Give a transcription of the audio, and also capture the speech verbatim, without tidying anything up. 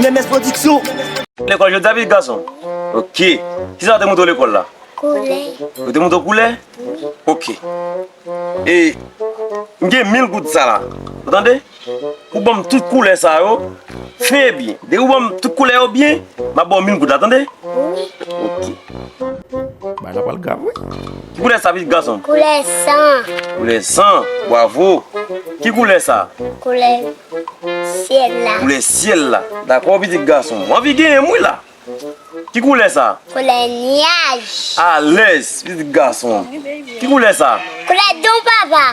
M M S Production. Lekòl jodi a, pitit gason. Ok. Kisa w te montre w lekòl la? Koulè. Ou te montre w koulè? Ok. E m gen mil goud sa la. Ou tande? Ou ban m tout koulè sa yo. Fen e byen. Depi ou ban m tout koulè yo byen, m ap ba w mil goud la, tande? Wi. Ok. Bagay la pral grav, wi. Ki koulè sa, pitit gason? Koulè san. Koulè san. Bravo. Ki koulè sa? Koulè syèl la. Koulè syèl la. Dakò, pitit gason. Ou anvi genyen m, wi la. Ki koulè sa? Koulè nyaj. Alèz, pitit gason. Ki koulè sa? Koulè don papa.